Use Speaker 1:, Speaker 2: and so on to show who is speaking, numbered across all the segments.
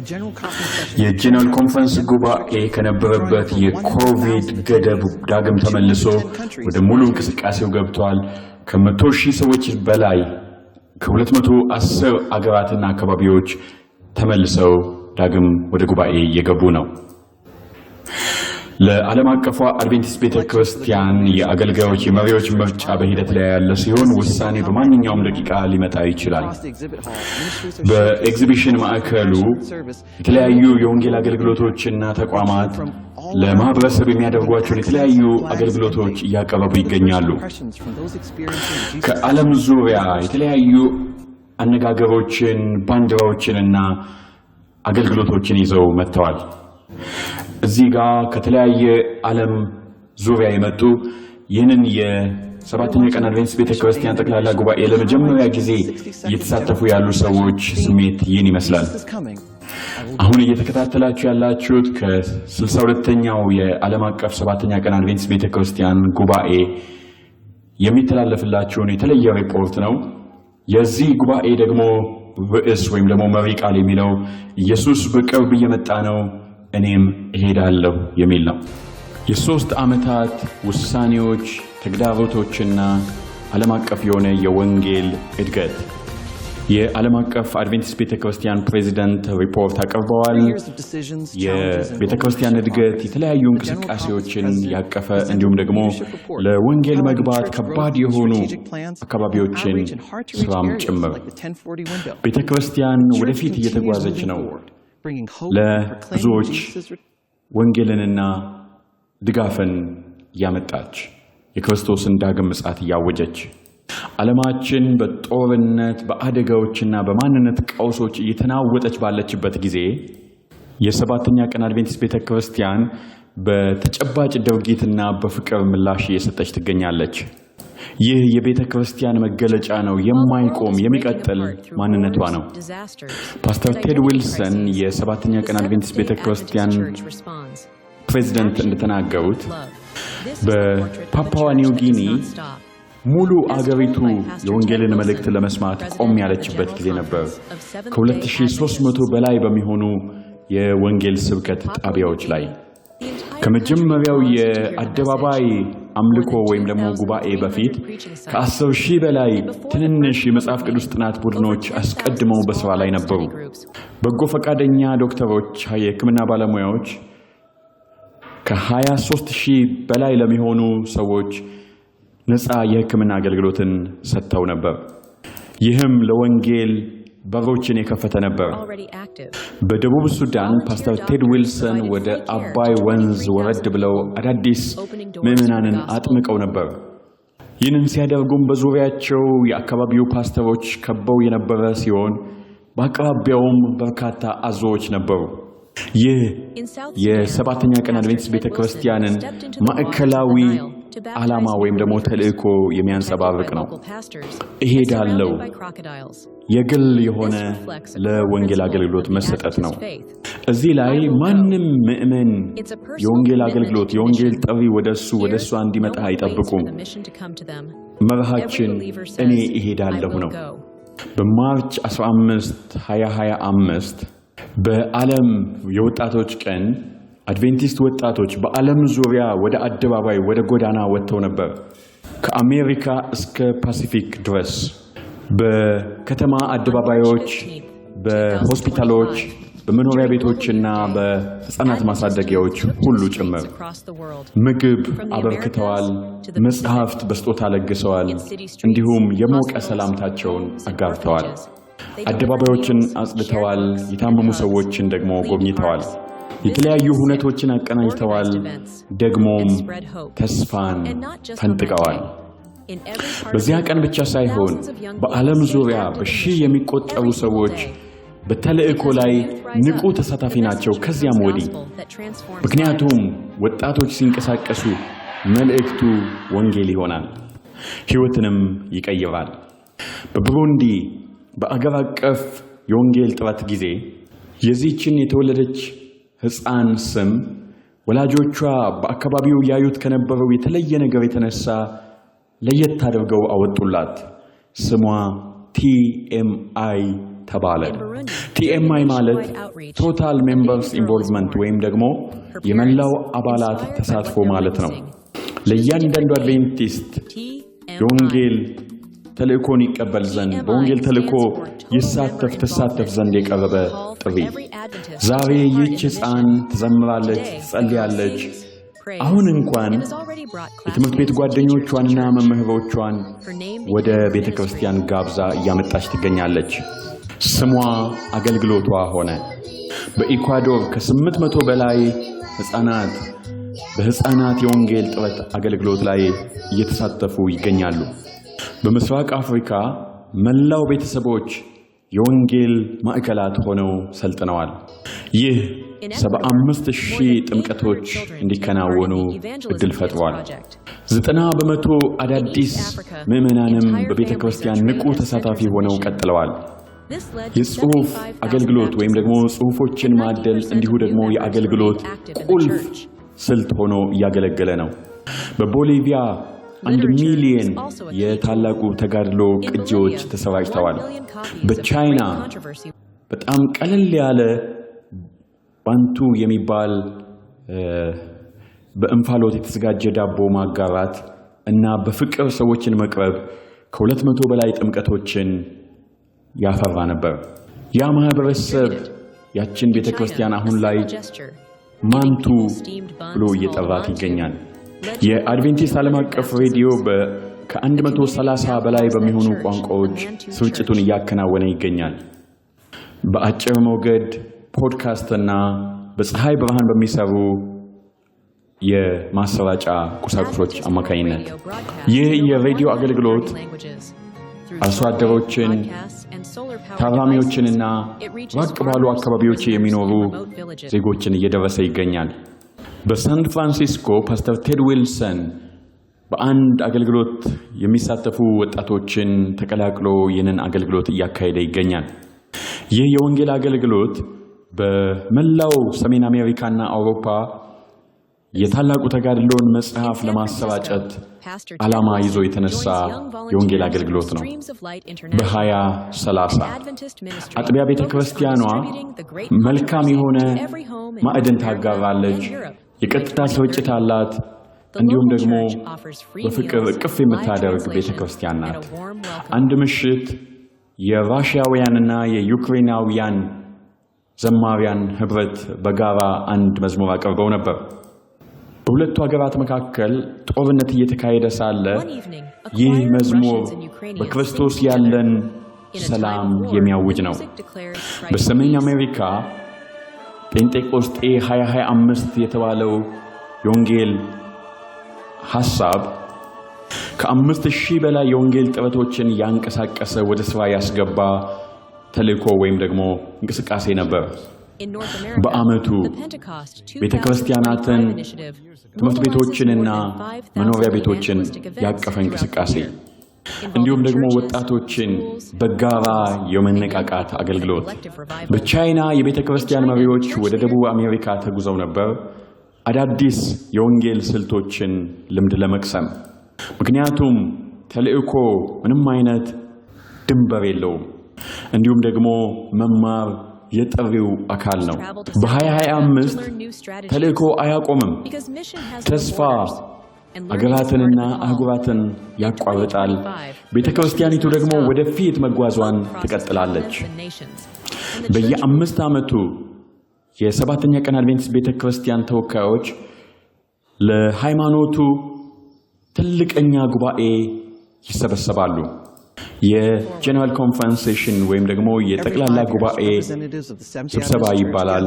Speaker 1: የ General Conference ጉባኤ ከነበረበት የኮቪድ ገደብ ዳግም ተመልሶ ወደ ሙሉ እንቅስቃሴው ገብቷል። ከ100,000 ሰዎች በላይ ከ210 አገራትና አካባቢዎች ተመልሰው ዳግም ወደ ጉባኤ እየገቡ ነው። ለዓለም አቀፏ አድቬንቲስት ቤተ ክርስቲያን የአገልጋዮች የመሪዎች ምርጫ በሂደት ላይ ያለ ሲሆን ውሳኔ በማንኛውም ደቂቃ ሊመጣ ይችላል። በኤግዚቢሽን ማዕከሉ የተለያዩ የወንጌል አገልግሎቶችና ተቋማት ለማህበረሰብ የሚያደርጓቸውን የተለያዩ አገልግሎቶች እያቀረቡ ይገኛሉ። ከዓለም ዙሪያ የተለያዩ አነጋገሮችን፣ ባንዲራዎችንና አገልግሎቶችን ይዘው መጥተዋል። እዚህ ጋር ከተለያየ ዓለም ዙሪያ የመጡ ይህንን የሰባተኛ ቀን አድቬንቲስት ቤተ ክርስቲያን ጠቅላላ ጉባኤ ለመጀመሪያ ጊዜ እየተሳተፉ ያሉ ሰዎች ስሜት ይህን ይመስላል። አሁን እየተከታተላችሁ ያላችሁት ከ62ኛው የዓለም አቀፍ ሰባተኛ ቀን አድቬንቲስት ቤተ ክርስቲያን ጉባኤ የሚተላለፍላችሁን የተለየ ሪፖርት ነው። የዚህ ጉባኤ ደግሞ ርዕስ ወይም ደግሞ መሪ ቃል የሚለው "ኢየሱስ በቅርብ እየመጣ ነው፣ እኔም እሄዳለሁ" የሚል ነው። የ3 ዓመታት ውሳኔዎች፣ ተግዳሮቶችና ዓለም አቀፍ የሆነ የወንጌል እድገት የዓለም አቀፍ አድቬንቲስት ቤተ ክርስቲያን ፕሬዚደንት ሪፖርት አቅርበዋል። የቤተ ክርስቲያን እድገት የተለያዩ እንቅስቃሴዎችን ያቀፈ እንዲሁም ደግሞ ለወንጌል መግባት ከባድ የሆኑ አካባቢዎችን ስራም ጭምር። ቤተ ክርስቲያን ወደፊት እየተጓዘች ነው። ለብዙዎች ወንጌልንና ድጋፍን እያመጣች፣ የክርስቶስን ዳግም ምጽአት እያወጀች፣ ዓለማችን በጦርነት፣ በአደጋዎችና በማንነት ቀውሶች እየተናወጠች ባለችበት ጊዜ የሰባተኛ ቀን አድቬንቲስት ቤተ ክርስቲያን በተጨባጭ ድርጊትና በፍቅር ምላሽ እየሰጠች ትገኛለች። ይህ የቤተ ክርስቲያን መገለጫ ነው፣ የማይቆም የሚቀጥል ማንነቷ ነው። ፓስተር ቴድ ዊልሰን የሰባተኛ ቀን አድቬንቲስት ቤተ ክርስቲያን ፕሬዚደንት እንደተናገሩት በፓፑዋ ኒው ጊኒ ሙሉ አገሪቱ የወንጌልን መልእክት ለመስማት ቆም ያለችበት ጊዜ ነበር። ከ2300 በላይ በሚሆኑ የወንጌል ስብከት ጣቢያዎች ላይ ከመጀመሪያው የአደባባይ አምልኮ ወይም ደግሞ ጉባኤ በፊት ከ10,000 በላይ ትንንሽ የመጽሐፍ ቅዱስ ጥናት ቡድኖች አስቀድመው በስራ ላይ ነበሩ። በጎ ፈቃደኛ ዶክተሮች፣ የሕክምና ባለሙያዎች ከ23,000 በላይ ለሚሆኑ ሰዎች ነፃ የሕክምና አገልግሎትን ሰጥተው ነበር። ይህም ለወንጌል በሮችን የከፈተ ነበር። በደቡብ ሱዳን ፓስተር ቴድ ዊልሰን ወደ አባይ ወንዝ ወረድ ብለው አዳዲስ ምዕመናንን አጥምቀው ነበር። ይህንን ሲያደርጉም በዙሪያቸው የአካባቢው ፓስተሮች ከበው የነበረ ሲሆን በአቅራቢያውም በርካታ አዞዎች ነበሩ። ይህ የሰባተኛ ቀን አድቬንቲስት ቤተ ክርስቲያንን ማዕከላዊ ዓላማ ወይም ደግሞ ተልእኮ የሚያንጸባርቅ ነው። እሄዳለሁ የግል የሆነ ለወንጌል አገልግሎት መሰጠት ነው። እዚህ ላይ ማንም ምእመን የወንጌል አገልግሎት፣ የወንጌል ጥሪ ወደ እሱ ወደ እሷ እንዲመጣ አይጠብቁም። መርሃችን እኔ እሄዳለሁ ነው። በ March 15 2025 በዓለም የወጣቶች ቀን አድቬንቲስት ወጣቶች በዓለም ዙሪያ ወደ አደባባይ፣ ወደ ጎዳና ወጥተው ነበር። ከአሜሪካ እስከ ፓሲፊክ ድረስ በከተማ አደባባዮች፣ በሆስፒታሎች፣ በመኖሪያ ቤቶችና በሕፃናት ማሳደጊያዎች ሁሉ ጭምር ምግብ አበርክተዋል፣ መጽሐፍት በስጦታ ለግሰዋል፣ እንዲሁም የሞቀ ሰላምታቸውን አጋርተዋል። አደባባዮችን አጽድተዋል፣ የታመሙ ሰዎችን ደግሞ ጎብኝተዋል። የተለያዩ ሁነቶችን አቀናጅተዋል፣ ደግሞም ተስፋን ፈንጥቀዋል። በዚያ ቀን ብቻ ሳይሆን በዓለም ዙሪያ በሺህ የሚቆጠሩ ሰዎች በተልእኮ ላይ ንቁ ተሳታፊ ናቸው። ከዚያም ወዲህ ምክንያቱም ወጣቶች ሲንቀሳቀሱ መልእክቱ ወንጌል ይሆናል፣ ሕይወትንም ይቀይራል። በብሩንዲ በአገር አቀፍ የወንጌል ጥረት ጊዜ የዚህችን የተወለደች ሕፃን ስም ወላጆቿ በአካባቢው ያዩት ከነበረው የተለየ ነገር የተነሳ ለየት አድርገው አወጡላት። ስሟ ቲኤምአይ ተባለ። TMI ማለት Total Members Involvement ወይም ደግሞ የመላው አባላት ተሳትፎ ማለት ነው። ለእያንዳንዱ አድቬንቲስት የወንጌል ተልእኮን ይቀበል ዘንድ፣ በወንጌል ተልእኮ ይሳተፍ ትሳተፍ ዘንድ የቀረበ ጥሪ። ዛሬ ይህች ሕፃን ትዘምራለች፣ ትጸልያለች። አሁን እንኳን የትምህርት ቤት ጓደኞቿንና መምህሮቿን ወደ ቤተ ክርስቲያን ጋብዛ እያመጣች ትገኛለች። ስሟ አገልግሎቷ ሆነ። በኢኳዶር ከ800 በላይ ሕፃናት በሕፃናት የወንጌል ጥረት አገልግሎት ላይ እየተሳተፉ ይገኛሉ። በምስራቅ አፍሪካ መላው ቤተሰቦች የወንጌል ማዕከላት ሆነው ሰልጥነዋል። ይህ 75,000 ጥምቀቶች እንዲከናወኑ እድል ፈጥሯል። 90% አዳዲስ ምዕመናንም በቤተ ክርስቲያን ንቁ ተሳታፊ ሆነው ቀጥለዋል። የጽሑፍ አገልግሎት ወይም ደግሞ ጽሑፎችን ማደል እንዲሁ ደግሞ የአገልግሎት ቁልፍ ስልት ሆኖ እያገለገለ ነው። በቦሊቪያ 1 ሚሊየን የታላቁ ተጋድሎ ቅጂዎች ተሰራጭተዋል። በቻይና በጣም ቀለል ያለ ባንቱ የሚባል በእንፋሎት የተዘጋጀ ዳቦ ማጋራት እና በፍቅር ሰዎችን መቅረብ ከ200 በላይ ጥምቀቶችን ያፈራ ነበር። ያ ማህበረሰብ ያችን ቤተ ክርስቲያን አሁን ላይ ማንቱ ብሎ እየጠራት ይገኛል። የአድቬንቲስት ዓለም አቀፍ ሬዲዮ ከ130 በላይ በሚሆኑ ቋንቋዎች ስርጭቱን እያከናወነ ይገኛል። በአጭር ሞገድ፣ ፖድካስት እና በፀሐይ ብርሃን በሚሰሩ የማሰራጫ ቁሳቁሶች አማካኝነት። ይህ የሬዲዮ አገልግሎት አርሶ አደሮችን፣ ታራሚዎችንና ራቅ ባሉ አካባቢዎች የሚኖሩ ዜጎችን እየደረሰ ይገኛል። በሳን ፍራንሲስኮ ፓስተር ቴድ ዊልሰን በአንድ አገልግሎት የሚሳተፉ ወጣቶችን ተቀላቅሎ ይህንን አገልግሎት እያካሄደ ይገኛል። ይህ የወንጌል አገልግሎት በመላው ሰሜን አሜሪካና አውሮፓ የታላቁ ተጋድሎን መጽሐፍ ለማሰራጨት ዓላማ ይዞ የተነሳ የወንጌል አገልግሎት ነው። በ2030 አጥቢያ ቤተ ክርስቲያኗ መልካም የሆነ ማዕድን ታጋራለች። የቀጥታ ስርጭት አላት። እንዲሁም ደግሞ በፍቅር እቅፍ የምታደርግ ቤተ ክርስቲያን ናት። አንድ ምሽት የራሽያውያንና የዩክሬናውያን ዘማሪያን ህብረት በጋራ አንድ መዝሙር አቅርበው ነበር። በሁለቱ ሀገራት መካከል ጦርነት እየተካሄደ ሳለ ይህ መዝሙር በክርስቶስ ያለን ሰላም የሚያውጅ ነው። በሰሜን አሜሪካ ጴንጤቆስጤ 2025 የተባለው የወንጌል ሐሳብ ከ5,000 በላይ የወንጌል ጥረቶችን ያንቀሳቀሰ፣ ወደ ሥራ ያስገባ ተልእኮ ወይም ደግሞ እንቅስቃሴ ነበር። በዓመቱ ቤተ ክርስቲያናትን፣ ትምህርት ቤቶችንና መኖሪያ ቤቶችን ያቀፈ እንቅስቃሴ፣ እንዲሁም ደግሞ ወጣቶችን በጋራ የመነቃቃት አገልግሎት። በቻይና የቤተ ክርስቲያን መሪዎች ወደ ደቡብ አሜሪካ ተጉዘው ነበር አዳዲስ የወንጌል ስልቶችን ልምድ ለመቅሰም። ምክንያቱም ተልእኮ ምንም አይነት ድንበር የለውም። እንዲሁም ደግሞ መማር የጥሪው አካል ነው። በ2025 ተልእኮ አያቆምም። ተስፋ አገራትንና አህጉራትን ያቋርጣል። ቤተ ክርስቲያኒቱ ደግሞ ወደፊት መጓዟን ትቀጥላለች። በየ5 ዓመቱ የሰባተኛ ቀን አድቬንቲስት ቤተ ክርስቲያን ተወካዮች ለሃይማኖቱ ትልቀኛ ጉባኤ ይሰበሰባሉ። የ General Conference session ወይም ደግሞ የጠቅላላ ጉባኤ ስብሰባ ይባላል።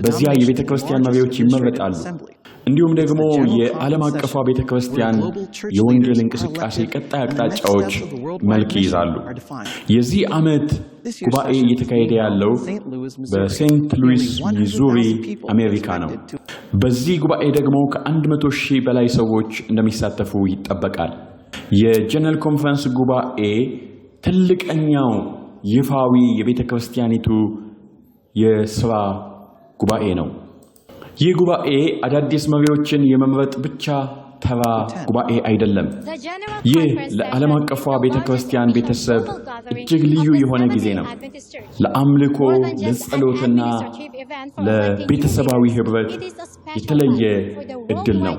Speaker 1: በዚያ የቤተ ክርስቲያን መሪዎች ይመረጣሉ። እንዲሁም ደግሞ የዓለም አቀፏ ቤተ ክርስቲያን የወንጌል እንቅስቃሴ ቀጣይ አቅጣጫዎች መልክ ይይዛሉ። የዚህ ዓመት ጉባኤ እየተካሄደ ያለው በሴንት ሉዊስ ሚዙሪ አሜሪካ ነው። በዚህ ጉባኤ ደግሞ ከ100,000 በላይ ሰዎች እንደሚሳተፉ ይጠበቃል። የ General Conference ጉባኤ ትልቀኛው ይፋዊ የቤተ ክርስቲያኒቱ የስራ ጉባኤ ነው። ይህ ጉባኤ አዳዲስ መሪዎችን የመምረጥ ብቻ ተራ ጉባኤ አይደለም። ይህ ለዓለም አቀፏ ቤተ ክርስቲያን ቤተሰብ እጅግ ልዩ የሆነ ጊዜ ነው። ለአምልኮ፣ ለጸሎትና ለቤተሰባዊ ኅብረት የተለየ ዕድል ነው።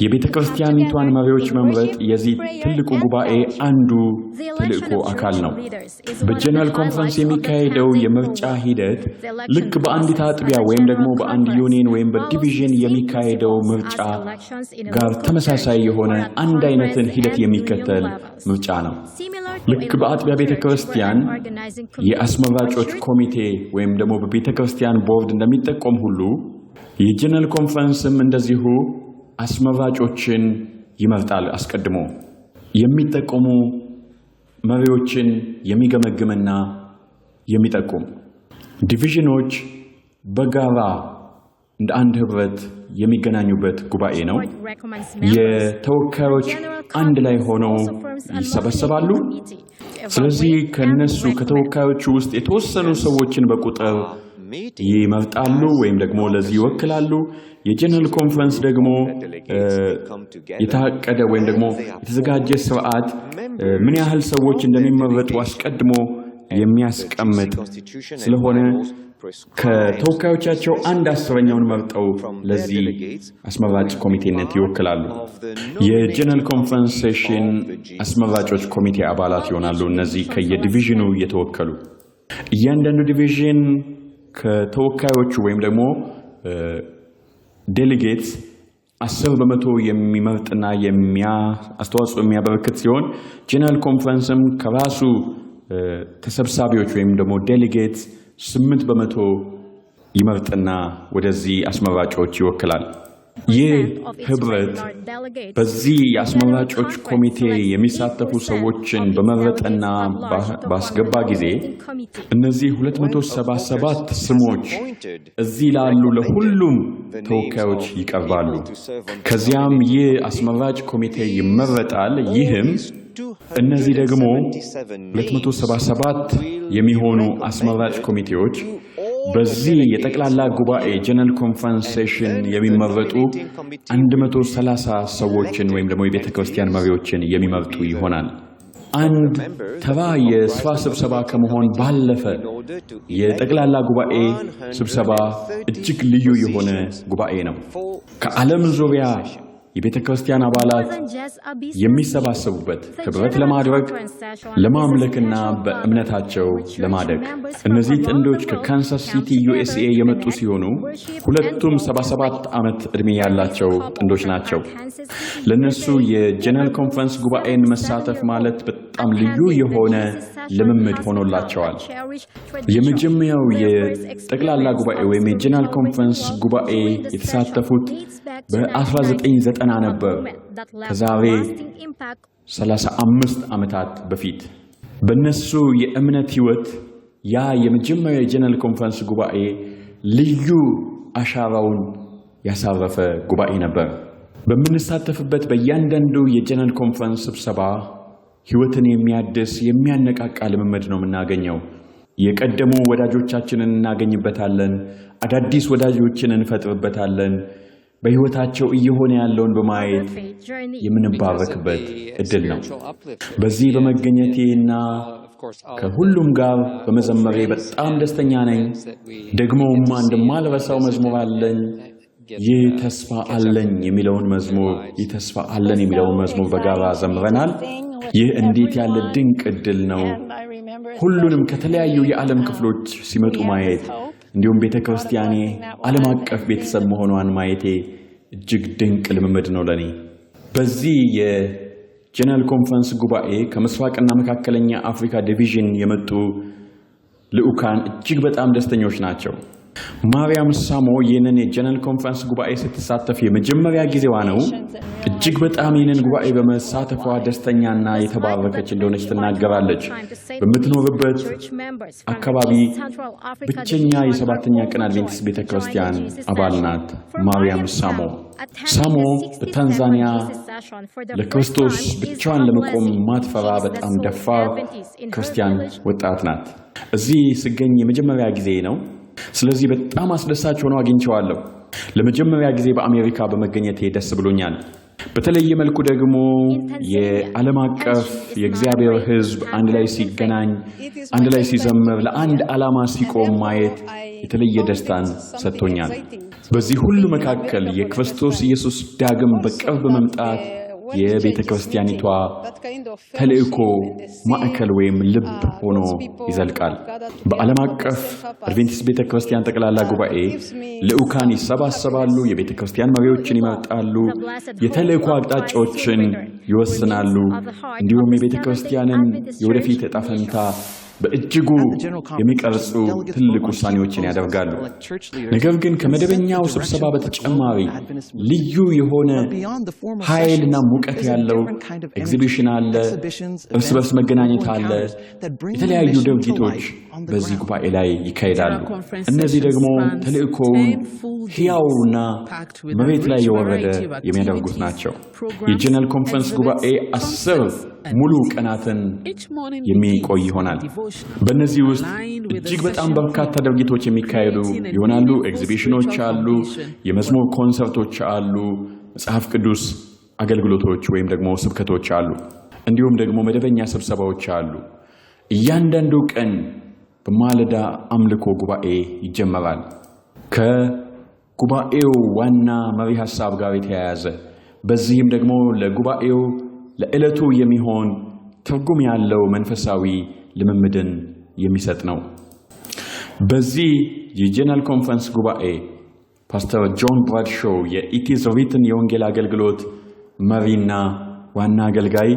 Speaker 1: የቤተ ክርስቲያኒቷን መሪዎች መምረጥ የዚህ ትልቁ ጉባኤ አንዱ ተልዕኮ አካል ነው። በ General Conference የሚካሄደው የምርጫ ሂደት ልክ በአንዲት አጥቢያ ወይም ደግሞ በአንድ ዩኒየን ወይም በ division የሚካሄደው ምርጫ ጋር ተመሳሳይ የሆነ አንድ አይነትን ሂደት የሚከተል ምርጫ ነው። ልክ በአጥቢያ ቤተ ክርስቲያን የአስመራጮች ኮሚቴ ወይም ደግሞ በቤተ ክርስቲያን ቦርድ እንደሚጠቆም ሁሉ የ General Conference ም እንደዚሁ አስመራጮችን ይመርጣል። አስቀድሞ የሚጠቆሙ መሪዎችን የሚገመግምና የሚጠቁም division ኦች በጋራ እንደ አንድ ህብረት የሚገናኙበት ጉባኤ ነው። የተወካዮች አንድ ላይ ሆነው ይሰበሰባሉ። ስለዚህ ከነሱ ከተወካዮቹ ውስጥ የተወሰኑ ሰዎችን በቁጥር ይመርጣሉ ወይም ደግሞ ለዚህ ይወክላሉ። የ General Conference ደግሞ የታቀደ ወይም ደግሞ የተዘጋጀ ስርዓት ምን ያህል ሰዎች እንደሚመረጡ አስቀድሞ የሚያስቀምጥ ስለሆነ ከተወካዮቻቸው አንድ አስረኛውን መርጠው ለዚህ አስመራጭ ኮሚቴነት ይወክላሉ። የ General Conference session አስመራጮች ኮሚቴ አባላት ይሆናሉ። እነዚህ ከየ division ኑ የተወከሉ፣ እያንዳንዱ division ከተወካዮቹ ወይም ደግሞ delegates 10% የሚመርጥና አስተዋጽኦ የሚያበረክት ሲሆን General Conference ም ከራሱ ተሰብሳቢዎች ወይም ደግሞ delegates 8% ይመርጥና ወደዚህ አስመራጮች ይወክላል። ይህ ህብረት በዚህ የአስመራጮች ኮሚቴ የሚሳተፉ ሰዎችን በመረጠና ባስገባ ጊዜ እነዚህ 277 ስሞች እዚህ ላሉ ለሁሉም ተወካዮች ይቀርባሉ። ከዚያም ይህ አስመራጭ ኮሚቴ ይመረጣል። ይህም እነዚህ ደግሞ 277 የሚሆኑ አስመራጭ ኮሚቴዎች በዚህ የጠቅላላ ጉባኤ General Conference session የሚመረጡ 130 ሰዎችን ወይም ደግሞ የቤተ ክርስቲያን መሪዎችን የሚመርጡ ይሆናል። አንድ ተራ የስራ ስብሰባ ከመሆን ባለፈ የጠቅላላ ጉባኤ ስብሰባ እጅግ ልዩ የሆነ ጉባኤ ነው። ከዓለም ዙሪያ የቤተ ክርስቲያን አባላት የሚሰባሰቡበት፣ ህብረት ለማድረግ፣ ለማምለክና በእምነታቸው ለማደግ። እነዚህ ጥንዶች ከካንሳስ ሲቲ ዩኤስኤ የመጡ ሲሆኑ ሁለቱም 77 ዓመት ዕድሜ ያላቸው ጥንዶች ናቸው። ለእነሱ የ General Conference ጉባኤን መሳተፍ ማለት በጣም ልዩ የሆነ ልምምድ ሆኖላቸዋል። የመጀመሪያው የጠቅላላ ጉባኤ ወይም የ General Conference ጉባኤ የተሳተፉት በ1990 ነበር፣ ከዛሬ 35 ዓመታት በፊት። በእነሱ የእምነት ሕይወት ያ የመጀመሪያው የ General Conference ጉባኤ ልዩ አሻራውን ያሳረፈ ጉባኤ ነበር። በምንሳተፍበት በእያንዳንዱ የ General Conference ስብሰባ ሕይወትን የሚያድስ፣ የሚያነቃቃ ልምምድ ነው የምናገኘው። የቀደሙ ወዳጆቻችንን እናገኝበታለን። አዳዲስ ወዳጆችን እንፈጥርበታለን። በሕይወታቸው እየሆነ ያለውን በማየት የምንባረክበት እድል ነው። በዚህ በመገኘቴና ከሁሉም ጋር በመዘመሬ በጣም ደስተኛ ነኝ። ደግሞም አንድ የማልረሳው መዝሙር አለኝ። ይህ ተስፋ አለኝ የሚለውን መዝሙር፣ ይህ ተስፋ አለን የሚለውን መዝሙር በጋራ ዘምረናል። ይህ እንዴት ያለ ድንቅ እድል ነው! ሁሉንም ከተለያዩ የዓለም ክፍሎች ሲመጡ ማየት፣ እንዲሁም ቤተ ክርስቲያኔ ዓለም አቀፍ ቤተሰብ መሆኗን ማየቴ እጅግ ድንቅ ልምምድ ነው ለኔ። በዚህ የ General Conference ጉባኤ ከምስራቅና መካከለኛ አፍሪካ division የመጡ ልዑካን እጅግ በጣም ደስተኞች ናቸው። ማርያም ሳሞ ይህንን የ General Conference ጉባኤ ስትሳተፍ የመጀመሪያ ጊዜዋ ነው። እጅግ በጣም ይህንን ጉባኤ በመሳተፏ ደስተኛና የተባረከች እንደሆነች ትናገራለች። በምትኖርበት አካባቢ ብቸኛ የሰባተኛ ቀን አድቬንቲስት ቤተ ክርስቲያን አባል ናት ማርያም ሳሞ። ሳሞ በታንዛኒያ ለክርስቶስ ብቻዋን ለመቆም ማትፈራ በጣም ደፋር ክርስቲያን ወጣት ናት። እዚህ ስገኝ የመጀመሪያ ጊዜ ነው። ስለዚህ በጣም አስደሳች ሆኖ አግኝቼዋለሁ። ለመጀመሪያ ጊዜ በአሜሪካ በመገኘቴ ደስ ብሎኛል። በተለየ መልኩ ደግሞ የዓለም አቀፍ የእግዚአብሔር ሕዝብ አንድ ላይ ሲገናኝ፣ አንድ ላይ ሲዘምር፣ ለአንድ ዓላማ ሲቆም ማየት የተለየ ደስታን ሰጥቶኛል። በዚህ ሁሉ መካከል የክርስቶስ ኢየሱስ ዳግም በቅርብ መምጣት የቤተ ክርስቲያኒቷ ተልእኮ ማዕከል ወይም ልብ ሆኖ ይዘልቃል። በዓለም አቀፍ አድቬንቲስት ቤተ ክርስቲያን ጠቅላላ ጉባኤ ልዑካን ይሰባሰባሉ፣ የቤተ ክርስቲያን መሪዎችን ይመርጣሉ፣ የተልእኮ አቅጣጫዎችን ይወስናሉ፣ እንዲሁም የቤተ ክርስቲያንን የወደፊት ዕጣ ፈንታ በእጅጉ የሚቀርጹ ትልቅ ውሳኔዎችን ያደርጋሉ። ነገር ግን ከመደበኛው ስብሰባ በተጨማሪ ልዩ የሆነ ኃይልና ሙቀት ያለው ኤግዚቢሽን አለ፣ እርስ በርስ መገናኘት አለ። የተለያዩ ድርጊቶች በዚህ ጉባኤ ላይ ይካሄዳሉ። እነዚህ ደግሞ ተልእኮውን ሕያውና መሬት ላይ የወረደ የሚያደርጉት ናቸው። የ General Conference ጉባኤ 10 ሙሉ ቀናትን የሚቆይ ይሆናል። በእነዚህ ውስጥ እጅግ በጣም በርካታ ድርጊቶች የሚካሄዱ ይሆናሉ። ኤግዚቢሽኖች አሉ፣ የመዝሙር ኮንሰርቶች አሉ፣ መጽሐፍ ቅዱስ አገልግሎቶች ወይም ደግሞ ስብከቶች አሉ፣ እንዲሁም ደግሞ መደበኛ ስብሰባዎች አሉ። እያንዳንዱ ቀን በማለዳ አምልኮ ጉባኤ ይጀመራል። ከጉባኤው ዋና መሪ ሐሳብ ጋር የተያያዘ፣ በዚህም ደግሞ ለጉባኤው ለዕለቱ የሚሆን ትርጉም ያለው መንፈሳዊ ልምምድን የሚሰጥ ነው። በዚህ የ General Conference ጉባኤ ፓስተር ጆን ብራድሾው፣ የ It Is Written የወንጌል አገልግሎት መሪና ዋና አገልጋይ፣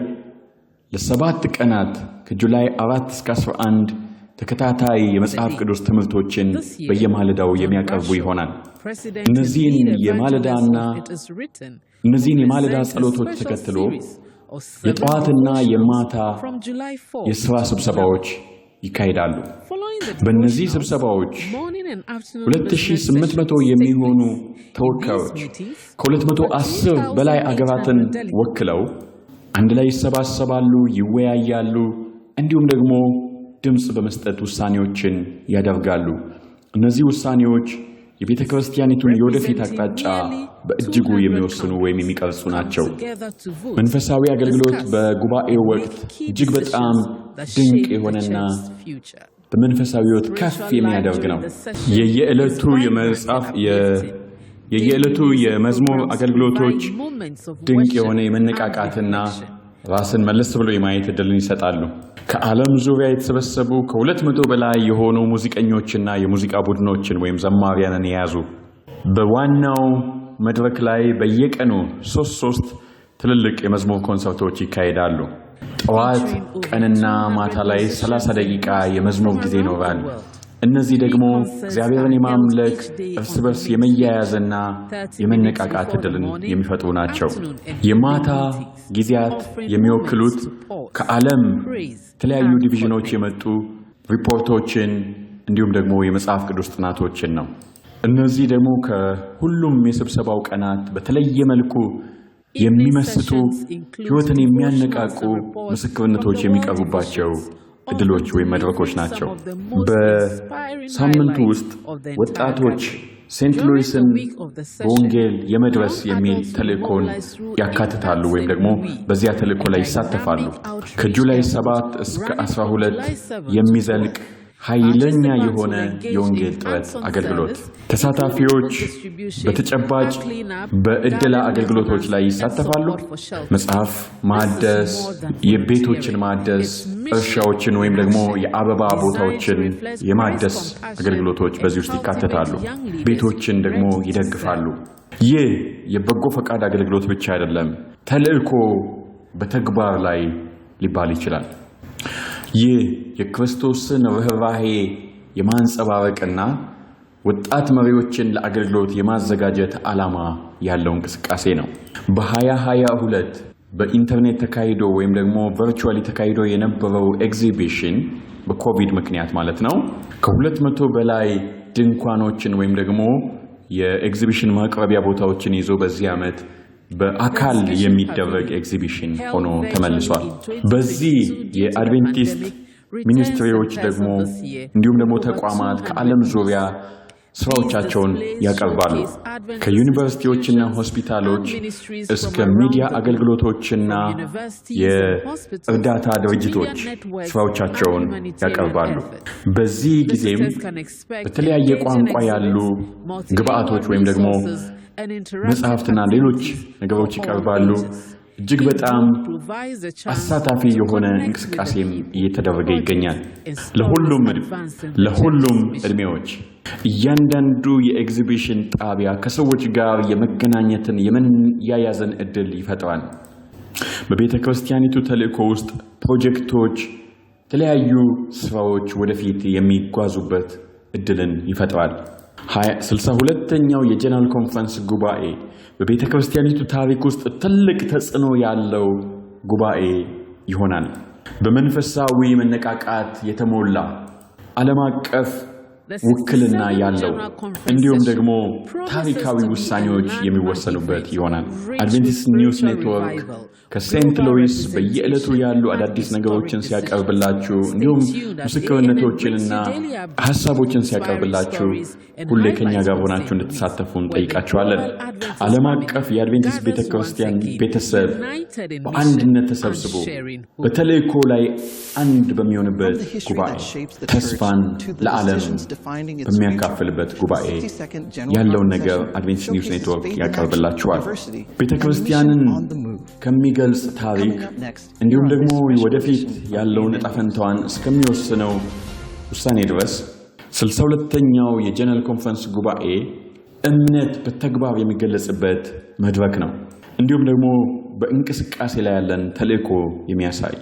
Speaker 1: ለ7 ቀናት ከ July 4 እስከ 11 ተከታታይ የመጽሐፍ ቅዱስ ትምህርቶችን በየማለዳው የሚያቀርቡ ይሆናል። እነዚህን የማለዳ ጸሎቶች ተከትሎ የጠዋትና የማታ የሥራ ስብሰባዎች ይካሄዳሉ። በእነዚህ ስብሰባዎች 2800 የሚሆኑ ተወካዮች ከ210 በላይ አገራትን ወክለው አንድ ላይ ይሰባሰባሉ፣ ይወያያሉ፣ እንዲሁም ደግሞ ድምፅ በመስጠት ውሳኔዎችን ያደርጋሉ። እነዚህ ውሳኔዎች የቤተ ክርስቲያኒቱን የወደፊት አቅጣጫ በእጅጉ የሚወስኑ ወይም የሚቀርጹ ናቸው። መንፈሳዊ አገልግሎት በጉባኤው ወቅት እጅግ በጣም ድንቅ የሆነና በመንፈሳዊ ሕይወት ከፍ የሚያደርግ ነው። የየዕለቱ የመዝሙር አገልግሎቶች ድንቅ የሆነ የመነቃቃትና ራስን መለስ ብሎ የማየት ዕድልን ይሰጣሉ። ከዓለም ዙሪያ የተሰበሰቡ ከ200 በላይ የሆኑ ሙዚቀኞችና የሙዚቃ ቡድኖችን ወይም ዘማሪያንን የያዙ፣ በዋናው መድረክ ላይ በየቀኑ ሶስት ሶስት ትልልቅ የመዝሙር ኮንሰርቶች ይካሄዳሉ። ጠዋት፣ ቀንና ማታ ላይ 30 ደቂቃ የመዝሙር ጊዜ ይኖራል። እነዚህ ደግሞ እግዚአብሔርን የማምለክ፣ እርስ በርስ የመያያዝና የመነቃቃት ዕድልን የሚፈጥሩ ናቸው። የማታ ጊዜያት የሚወክሉት ከዓለም የተለያዩ division ኦች የመጡ ሪፖርቶችን እንዲሁም ደግሞ የመጽሐፍ ቅዱስ ጥናቶችን ነው። እነዚህ ደግሞ ከሁሉም የስብሰባው ቀናት በተለየ መልኩ የሚመስጡ፣ ሕይወትን የሚያነቃቁ ምስክርነቶች የሚቀርቡባቸው እድሎች ወይም መድረኮች ናቸው። በሳምንቱ ውስጥ ወጣቶች ሴንት ሉዊስን በወንጌል የመድረስ የሚል ተልእኮን ያካትታሉ ወይም ደግሞ በዚያ ተልእኮ ላይ ይሳተፋሉ። ከ July 7 እስከ 12 የሚዘልቅ ኃይለኛ የሆነ የወንጌል ጥረት አገልግሎት። ተሳታፊዎች በተጨባጭ በእደላ አገልግሎቶች ላይ ይሳተፋሉ። መጽሐፍ ማደስ፣ የቤቶችን ማደስ፣ እርሻዎችን ወይም ደግሞ የአበባ ቦታዎችን የማደስ አገልግሎቶች በዚህ ውስጥ ይካተታሉ። ቤቶችን ደግሞ ይደግፋሉ። ይህ የበጎ ፈቃድ አገልግሎት ብቻ አይደለም፣ ተልእኮ በተግባር ላይ ሊባል ይችላል። ይህ የክርስቶስን ርኅራሄ የማንጸባረቅና ወጣት መሪዎችን ለአገልግሎት የማዘጋጀት ዓላማ ያለው እንቅስቃሴ ነው። በ2022 በኢንተርኔት ተካሂዶ ወይም ደግሞ virtually ተካሂዶ የነበረው ኤግዚቢሽን፣ በኮቪድ ምክንያት ማለት ነው፣ ከ200 በላይ ድንኳኖችን ወይም ደግሞ የኤግዚቢሽን ማቅረቢያ ቦታዎችን ይዞ በዚህ ዓመት በአካል የሚደረግ ኤግዚቢሽን ሆኖ ተመልሷል። በዚህ የአድቬንቲስት ministry ዎች ደግሞ እንዲሁም ደግሞ ተቋማት ከዓለም ዙሪያ ስራዎቻቸውን ያቀርባሉ። ከዩኒቨርሲቲዎችና ሆስፒታሎች እስከ ሚዲያ አገልግሎቶችና የእርዳታ ድርጅቶች ስራዎቻቸውን ያቀርባሉ። በዚህ ጊዜም በተለያየ ቋንቋ ያሉ ግብአቶች ወይም ደግሞ መጽሐፍትና ሌሎች ነገሮች ይቀርባሉ። እጅግ በጣም አሳታፊ የሆነ እንቅስቃሴም እየተደረገ ይገኛል። ለሁሉም እድሜዎች እያንዳንዱ የኤግዚቢሽን ጣቢያ ከሰዎች ጋር የመገናኘትን፣ የመያያዝን እድል ይፈጥራል። በቤተ ክርስቲያኒቱ ተልእኮ ውስጥ ፕሮጀክቶች፣ የተለያዩ ስራዎች ወደፊት የሚጓዙበት እድልን ይፈጥራል። 62ኛው የ General Conference ጉባኤ በቤተ ክርስቲያኒቱ ታሪክ ውስጥ ትልቅ ተጽዕኖ ያለው ጉባኤ ይሆናል። በመንፈሳዊ መነቃቃት የተሞላ፣ ዓለም አቀፍ ውክልና ያለው፣ እንዲሁም ደግሞ ታሪካዊ ውሳኔዎች የሚወሰኑበት ይሆናል። Adventist News Network ከሴንት ሉዊስ በየዕለቱ ያሉ አዳዲስ ነገሮችን ሲያቀርብላችሁ፣ እንዲሁም ምስክርነቶችንና ሀሳቦችን ሲያቀርብላችሁ ሁሌ ከኛ ጋር ሆናችሁ እንድትሳተፉ እንጠይቃችኋለን። ዓለም አቀፍ የአድቬንቲስት ቤተ ክርስቲያን ቤተሰብ በአንድነት ተሰብስቦ በተልእኮ ላይ አንድ በሚሆንበት ጉባኤ፣ ተስፋን ለዓለም በሚያካፍልበት ጉባኤ ያለውን ነገር Adventist News Network ያቀርብላችኋል። ቤተ ክርስቲያንን ከሚገልጽ ታሪክ እንዲሁም ደግሞ ወደፊት ያለውን ዕጣ ፈንታዋን እስከሚወስነው ውሳኔ ድረስ 62ኛው የ General Conference ጉባኤ እምነት በተግባር የሚገለጽበት መድረክ ነው። እንዲሁም ደግሞ በእንቅስቃሴ ላይ ያለን ተልእኮ የሚያሳይ